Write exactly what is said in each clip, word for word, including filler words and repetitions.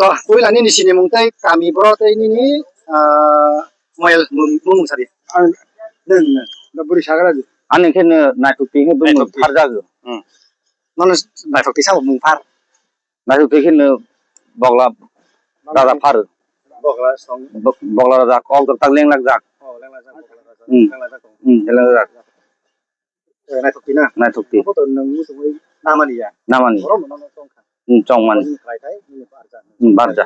To, puila nini sinimung tei kami boro tei nini, ah, moyal mung, mung sadi. Ang, nwng, nwng, da bwrwi sagra di. Ani khe no naithok twi khe bumung Naithok twi. Pharjago. Hmm. Nono naithok twi sabo mung phar. Naithok twi khe no bogla raja pharo. Bogla song. Bo-, bogla raja kok dok tak lenglak jak. Oh, lenglak jak, bogla raja. Hmm. Lenglak jak. Hmm, lenglak jak. Eh, naithok twi na? Naithok twi. Abo to nwng muchungwi namani ya? Namani. Borok no nono chong kha. Hmm, chongmani. Nini khlai khai, nini barja. Hmm, barja.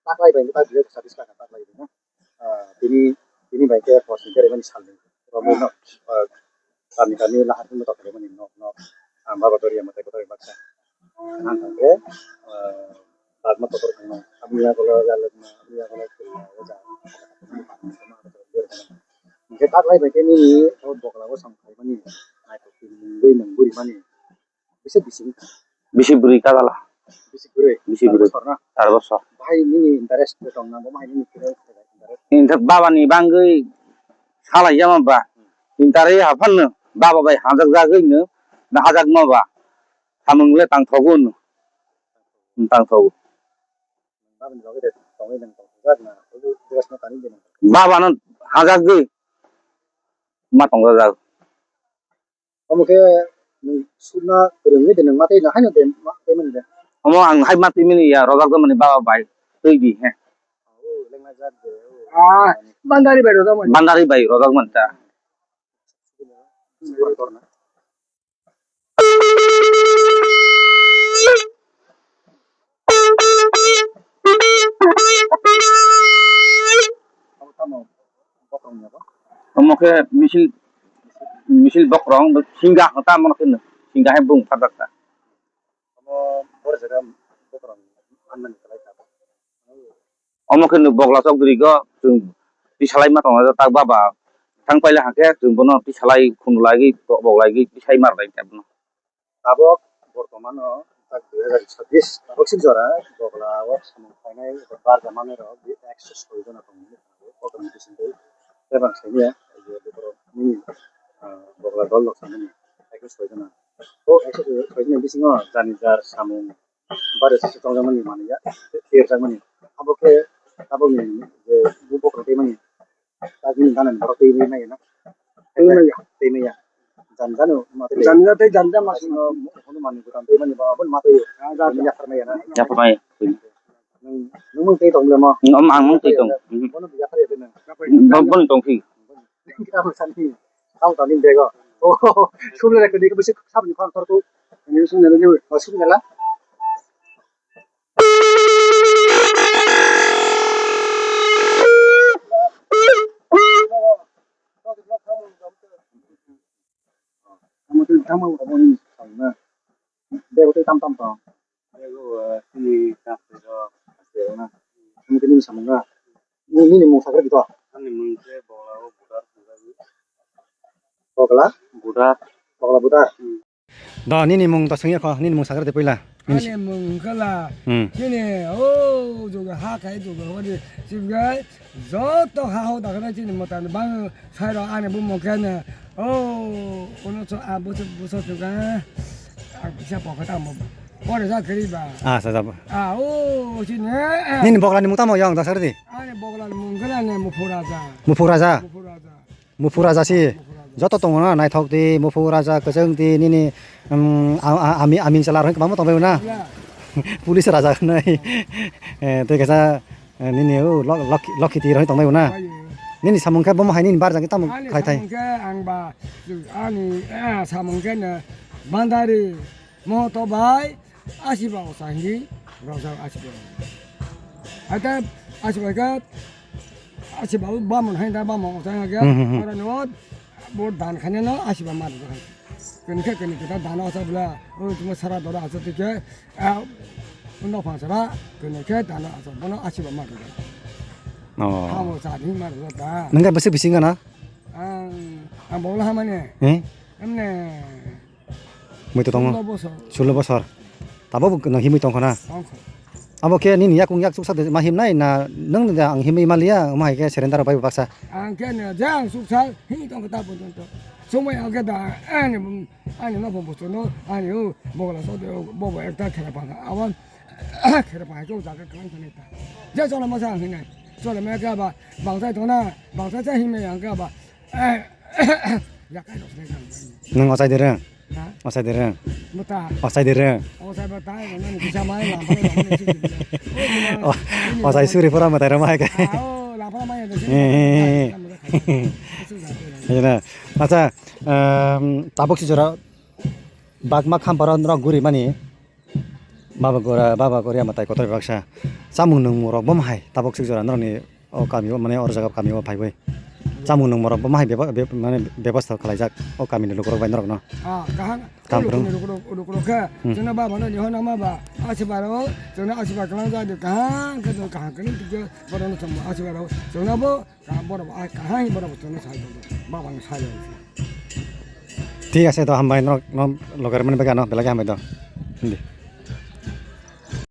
Taklai bai ta direct service kha taklai bai na. Ah, tini, tini bai khe hosni khe remani sal ni. Romwi no, ah, kami kami lahar ni motor remani nok nok. Ah, baba dori ama tei kotor baksa. Ang khe, ah, Bagma kotor khna, aboni yagulo yalwkma, aboni yagulo khulna, o jaga. Hingke taklai bai khe nini o bokla o samung khaimani, naithok twi mungwi nung buri mani, bisi bising. Bisi bwrwi kagala. Bisi bwrwi? Bisi bwrwi. Char bosor na? Char bosor. Bahai nini interest tong na, bo bahai nini interest? Inta baba ni bangwi salai jama ba. Inta re haphan no, baba bai hajak jagwi no, na hajak ma ba. Samung le tang thogo no. Tang thogo. Baba no hajak gwi ma tong jak. Omo khe nwng sukna kwrwngwi de nwng ma twi na haino de ma twi mani de. Omo ang hai ma twi mani ya, rojak do mani baba bai twi di he. Ah, Bandari bai rojak mani. Bandari bai rojak mani ta. Omo khe misil, misil bokrong, singa hota omo khe, singa hai bung phatak ta. Omo khe nwng bogla chokdri go chwng tisalai ma tongo tak baba thang paila hwnkhe chwng bono tisalai khunu lagwi boglai gwi tisai mar lai khe bono. Tabok bortomano tak dui hazar chhabbish tabok sik jora bogla o samung khainai barja manwi rok ekso soi jona tongo. Bokhrokni bisingtwi bebak saimanya bokhrok nini bogla dol rok samani ekso soi jona. O ekso soi jona bisingo jani jar samung bare se tongjakmani manliya, tei thirjakmani. Abo khe tabukni je bufok rok twi mani, tabukni gana ni borok twi manya na? Twi manya. Twi manya. Jani jani ma twi manya. Jani jani tei jani jani ma sino. Hono mani butam twi mani ba, aboni ma twi. Ah, jani. Yaphar manya na? Yaphar manya. Nwng, nwng mung twi tong le mo? Nwng, ang mung twi tong. Bono yaphar ya twi na? Bo-, bono tong phi. Kita masan ni. Tang tang ni bego. Oh, sumle ko ni ko bisi sabni khang tor ko. Ni sumle ni. Oh, sumle la. Tamo tamo abo ni sangna. Bego tei tam tam tong. Bego, eh, sini kang tei rok. Bego na. Tamo tini samung na. Ni, nini mung sakhe bito. Ani mung khe Bogla o Budar. Bogla? Budar. Bogla Budar. Hmm. Do, nini mung to swngya kho, nini mung sakhe de puila. Ani mung khala. Hmm. Chini, o, joga ha khai joga hodi. Sibga, joto ha ho dakhna chini mota bang. Sairo ani bumung khe no, o, ono so, a, buso, buso suka, a, bisa pocket amo, pore ja kiri ba. Ah, sa, sa. A, o, sini, a. Nini bogla ni mung tamo yang dasar di? Ani bogla ni mung khe ani Muphur Raja. Muphur Raja? Muphur Raja. Muphur Raja si. Muphur Raja. Joto tongo na, naithok di, Muphur Raja, kwchwng di, nini, um, a, a, ami, aming chwla rok kwbangma tongbaio na? Ya. Police Raja hinwi. Eh, tei kaisa Eh, nini o lok-, lok-, lokhi twi roi tongmai bo na? Ayo. Nini samung khe bomo hai nini barjak tamo khlai thai? Ani samung khe ang ba, ani, eh, samung khe no Bandari, Mohoto bai, asiba osa hinwi rojak asiba. Haita asiba khe, asiba bamon haita bamon osa hingkhe, Hmm, hmm, hmm. Oro no bo dan khainano asiba ma rojak hai. Kini khe kini kita dan osa bwla, o tuma sara dora asa tike, ah, uno phansara, kini khe dan osa, bono asiba ma rojak. Oh. Hamo sa di ma rojak ta. Nang khe bwswk bising gana? Ang, ang bolo hamani. Eh? Emne. Mui to tongo. Sulo bosor. Sulo bosor. Tabo bo no himui tongkho na. Tongkho. Abo khe nini yakung yak chuksa de ma himnai na nang de ang himui maliya, omo hai khe surrender bai baksa. Ang khe ne je ang chuksa himui tongkho ta porjonto. Somoi ang khe da ani, ani no bo bosono ani o bogla so de bobo ekta khera pa. Awan khera pa khe o jaga kang thani ta. Je cholo ma sa ang hinai. Cholo ma khe ba bang sai tongna, bang sai sa himui ang khe ba. Yakai rok sinai kang. Nang ochai de reng? Ha? Ochai de reng? Muta. Ochai de reng? Ochai ba tai, nang bisa mai, lampa mai, lampa mai, sini, sini. Oh, ini ochai lampa suri pura matai ramai ka. Ah, oh, lampa mai ada sini. Eh, eh, eh. Sini, sini. Iya na. Acha, em, tabuk si jora bagma khamparo norok guri mani. Baba gora, baba gori ama tai kotor baksa. Chamung nungmung rok bo mahai tabuk sik jora norokni o kami o mane oro jaga kami o phaiwi. Chamung nungmung rok bo mahai beba-, be-, mane bebosta khlaijak o kamini lukurok bai norokno. Ah, kaham. Kaham. Lukurok, lukurok khe. Hmm. Chwngno baba no ni hwnna ma ba. Asiba ro, chwngno asiba kwlang ja de kaham khe kaham khe ni tike bono no chwngno asiba ro. Chwngno bo Ka-, borok bo, ah, kaham borok bo chwngno sai tongkha. Baba no sai tongkha. Thik ase to, hambai norok, no logar mani bagwi ano belai khe hambai to. Hindi.